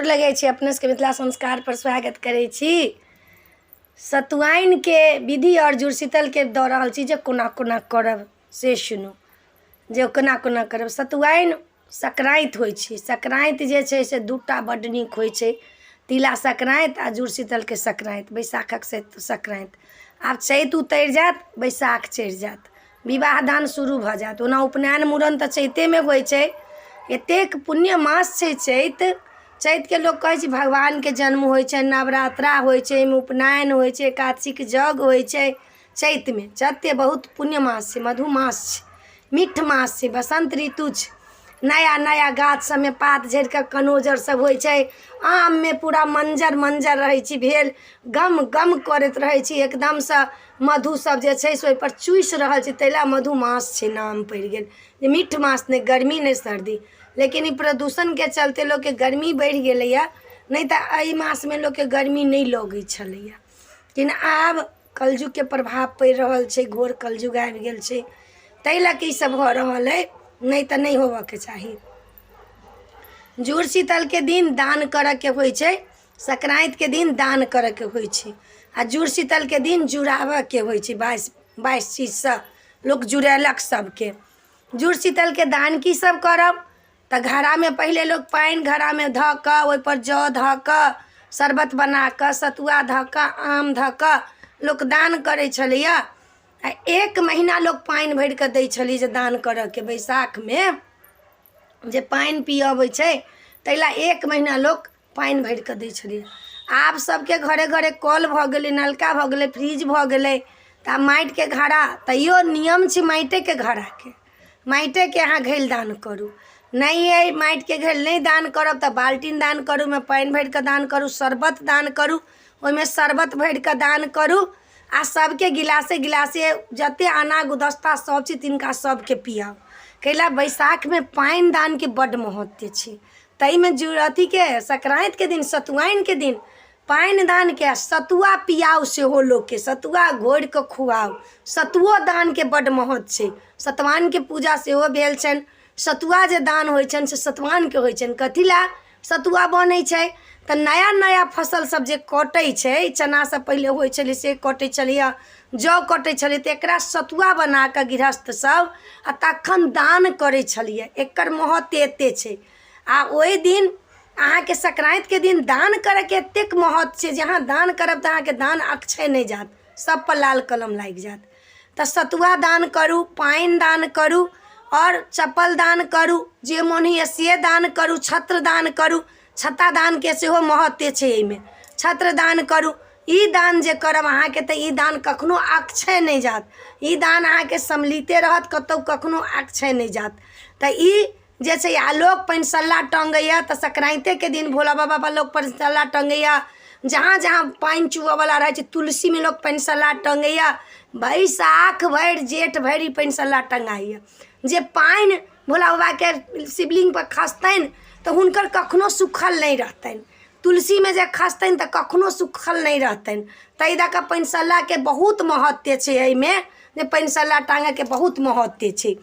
लगै छी अपने सबके मिथिला संस्कारपर स्वागत करै छी। सतुआइनके विधि आओर जुड़शीतलके दऽ रहल छी जे कोना कोना करब से सुनू, जे कोना कोना करब। सतुआइन सङ्क्रान्ति होइ छै। सङ्क्रान्ति जे छै से दू टा बड्ड नीक होइ छै, तिला सङ्क्रान्ति आओर जुड़शीतलके सङ्क्रान्ति, बैसाखक सङ्क्रान्ति। आब चैत उतरि जायत, बैसाख चढ़ि जायत, विवाह दान शुरू भऽ जायत। ओना उपनयन मूड़न तऽ चैतेमे होइ छै। एतेक पुण्य मास छै चैत। चैतके लोक कहै छै भगवानके जन्म होइ छनि, नवरात्रा होइ छै, ओहिमे उपनयन होइ छै, एकादशीके यज्ञ होइ छै। चैतमे जते बहुत पुण्य मास छै, मधुमास छै, मीठ मास छै, बसन्त ऋतु छै। नया नया गाछ सबमे पात झड़ि कऽ कनोजर सब होइ छै, आममे पूरा मञ्जर मञ्जर रहै छै भेल, गम गम करैत रहै छै एकदमसँ। मधु सब जे छै से ओइपर चूसि रहल छै, तै लए मधुमास छै नाम पड़ि गेल जे मीठ मास, नहि गर्मी नहि सर्दी। लेकिन ई प्रदूषणके चलते लोकके गर्मी बढ़ि गेलैए, नहि तऽ अइ मासमे लोकके गर्मी नहि लगै छलैए। लेकिन आब कलयुगके प्रभाव पड़ि रहल छै, घोर कलयुग आबि गेल छै, ताहि लऽ कऽ ईसब भऽ रहल अइ, नहि तऽ नहि होबऽके चाही। जुड़ शीतलके दिन दान करऽके होइ छै, संक्रान्तिके दिन दान करऽके होइ छै आओर जुड़ शीतलके दिन जुड़ाबऽके होइ छै। 22 22 चीजसँ लोक जुड़ेलक सबके। जुड़ शीतलके दान की सब करब तऽ घड़ामे पहिले लोक पानि घड़ामे धऽ कऽ ओइपर जौ धऽ कऽ शरबत बनाकऽ सतुआ धऽ कऽ आम धऽ कऽ लोक दान करै छलैए। आओर एक महीना लोक पानि भरिकऽ दै छलै जे दान करऽके, बैसाखमे जे पानि पियाबै छै तै लए एक महीना लोक पानि भरिकऽ दै छलियै। आब सबके घरे घरे कल भऽ गेलै, नलका भऽ गेलै, फ्रिज भऽ गेलै, तऽ आब माटिके घड़ा तैयो नियम छै माटिएके घड़ाके, माटिएके अहाँ घैल दान करू। नहि अइ माटिके घैल नहि दान करब तऽ बाल्टीन दान करू, ओहिमे पानि भरिकऽ दान करू, शरबत दान करू, ओहिमे शरबत भरिकऽ दान करू आ सबके गिलासे गिलासे जते आना गुदस्ता सब छै तिनका सबके पियाउ। कैला बैसाखमे पानि दानके बड्ड महत्व छै, ताहिमे जुड़ अथीके संक्रान्तिके दिन सतुआइनके दिन पानि दानके आ सतुआ पियाउ सेहो लोकके, सतुआ घोरि कऽ खुआउ। सतुओ दानके बड्ड महत्व छै। सतवाहनके पूजा सेहो भेल छनि। सतुआ जे दान होइ छनि से सतवाहनके होइ छनि। कथी लए सतुआ बनै छै? तऽ नया नया फसल सब जे कटै छै, चना सब पहिले होइ छलै से कटै छलैए, जौ कटै छलै, तऽ एकरा सतुआ बना कऽ गृहस्थ सब आ तखन दान करै छलैए। एकर महत्व एते छै। आ ओहि दिन अहाँके संक्रान्तिके दिन दान करैके एतेक महत्व छै जे अहाँ दान करब तऽ अहाँके दान अक्षय नहि जायत, सबपर लाल कलम लागि जायत। तऽ सतुआ दान करू, पानि दान करू आओर चप्पल दान करू, जे मोन होइए से दान करू, छत्र दान करू। छत्ता दानके सेहो महत्व छै एहिमे। छत्र दान करू। ई दान जे करब अहाँके तऽ ई दान कखनो अक्षय नहि जायत, ई दान अहाँके सम्मिलिते रहत, कतहु कखनो अक्षय नहि जायत। तऽ ई जे छै, आ लोक पनिसल्ला टङ्गैए तऽ संक्रान्तिएके दिन भोला बाबापर लोक पनिसल्ला टङ्गैए। जहाँ जहाँ पानि चुअऽवला रहै छै, तुलसीमे लोक पनिसल्ला टङ्गैए। बैसाख भरि जेठ भरि ई पनिसल्ला टङ्गाइए जे पानि भोला बाबाके शिवलिङ्गपर खसतनि तऽ हुनकर कखनो सुखल नहि रहतनि, तुलसीमे जे खसतनि तऽ कखनो सुखल नहि रहतनि। ताहि दऽ कऽ पनिसल्लाके बहुत महत्व छै एहिमे, जे पनिसल्ला टाङ्गयके बहुत महत्व छै।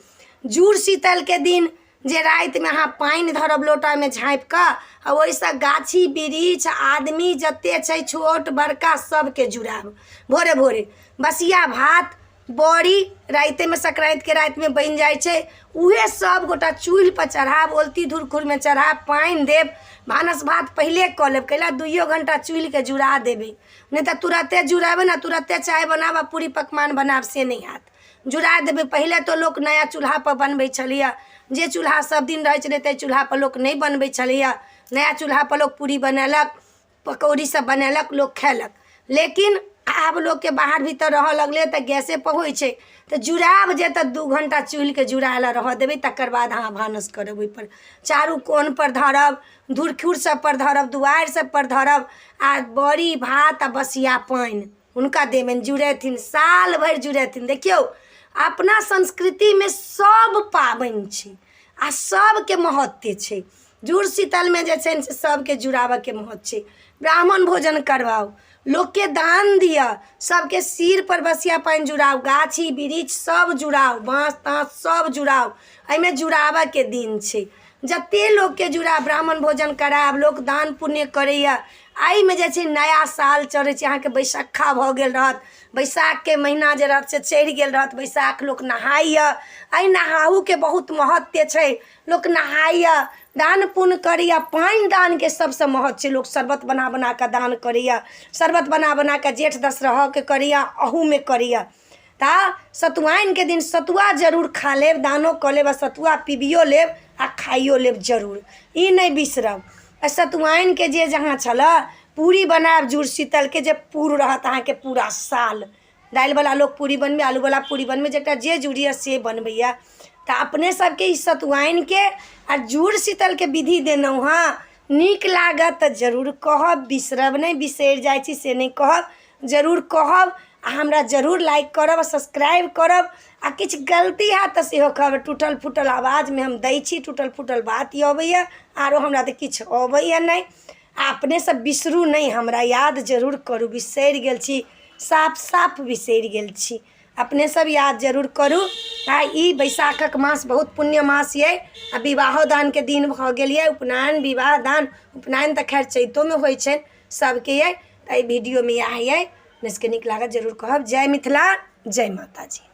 जुड़ शीतलके दिन जे रातिमे अहाँ पानि धरब लोटामे झाँपिकऽ आ ओहिसँ गाछी वृक्ष आदमी जतेक छै छोट बड़का सभके जुड़ायब। भोरे भोरे बसिया भात बड़ी रातिमे संक्रान्तिके रातिमे बनि जाइ छै, उएह सभ गोटा चूल्हिपर चढ़ायब, ओलती धुरखुरमे चढ़ायब, पानि देब। भानस भात पहिले कऽ लेब, कैला दुइयो घण्टा चूल्हिके जुड़ा देबै, नहि तऽ तुरन्ते जुड़ेबै ने तुरन्ते चाय बनायब आ पूरी पकवान बनायब से नहि हैत। जुड़ा देबै पहिले तऽ लोक नया चूल्हापर बनबै छलैए, जे चूल्हा सभ दिन रहै छलै ताहि चूल्हापर लोक नहि बनबै छलैए। नया चूल्हापर लोक पूरी बनेलक, पकौड़ी सब बनेलक, लोक खेलक। लेकिन आब लोकके बाहर भीतर रहऽ लगलै तऽ गैसेपर होइ छै। तऽ जुड़ायब जे तऽ 2 घण्टा चूल्हिके जुड़ायल रहऽ देबै, तकर बाद अहाँ भानस करब। ओइपर चारू कोनपर धरब, धुरखुर सबपर धरब, दुआरि सबपर धरब आओर बड़ी भात आओर बसिया पानि हुनका देबनि, जुड़ेथिन, साल भरि जुड़ेथिन। देखियौ, अपना संस्कृतिमे सब पाबनि छै आओर सबके महत्व छै। जुड़ शीतलमे जे छै से सबके जुड़ाबऽके महत्व छै। ब्राह्मण भोजन करबाउ, लोकके दान दिअ, सबके सिरपर बसिया पानि जुड़ाउ, गाछी वृक्ष सब जुड़ाउ, बाँस ताँस सब जुड़ाउ। एहिमे जुड़ाबऽके दिन छै। जतेक लोकके जुड़ायब, ब्राह्मण भोजन करायब, लोक दान पुण्य करैए। एहिमे जे छै नया साल चढ़ै छै, अहाँके बैसक्खा भऽ गेल रहत, बैसाखके महीना जे रहत से चढ़ि गेल रहत। बैसाख लोक नहाइए। एहि नहाहुके बहुत महत्व छै। लोक नहाइए, दान पुण्य करैए। पानि दानके सबसँ महत्व छै। लोक शरबत बना बना कऽ दान करैए, शरबत बना बना कऽ जेठ दसरहके करैए, अहूमे करैए। तऽ सतुआइनके दिन सतुआ जरूर खा लेब, दानो कऽ लेब आ सतुआ पीबियो लेब आ खाइयो लेब जरूर, ई नहि बिसरब। आ सतुआइनके जे जहाँ छलऽ पूरी बनायब जुड़ शीतलके, जे पूर रहत अहाँके पूरा साल। दालिवला लोक पूरी बनबै, आलूवला पूरी बनबै, जकरा जे जुड़ैए से बनबैए। तऽ अपने सबके ई सतुआइनके आ जुड़ शीतलके विधि देलहुँ हँ। नीक लागत तऽ जरूर कहब, बिसरब नहि, बिसरि जाइ छी से नहि कहब, जरूर कहब। आ हमरा जरूर लाइक करब आ सब्सक्राइब करब। आ किछु गलती हैत तऽ सेहो कहब। टूटल फूटल आवाजमे हम दै छी, टूटल फूटल बात अबैए, आरो हमरा तऽ किछु अबैए नहि। आ अपने सब बिसरू नहि, हमरा याद जरूर करू। बिसरि गेल छी, साफ साफ बिसरि गेल छी, अपने सब याद जरूर करू। आ ई बैसाखक मास बहुत पुण्य मास यऽ। आ विवाहो दानके दिन भऽ गेल यऽ, उपनयन विवाह दान। उपनयन तऽ खैर चैतोमे होइ छनि सबके यऽ। तऽ एहि वीडियोमे इएह यऽ। अपने सबके नीक लागत जरूर कहब। जय मिथिला, जय माताजी।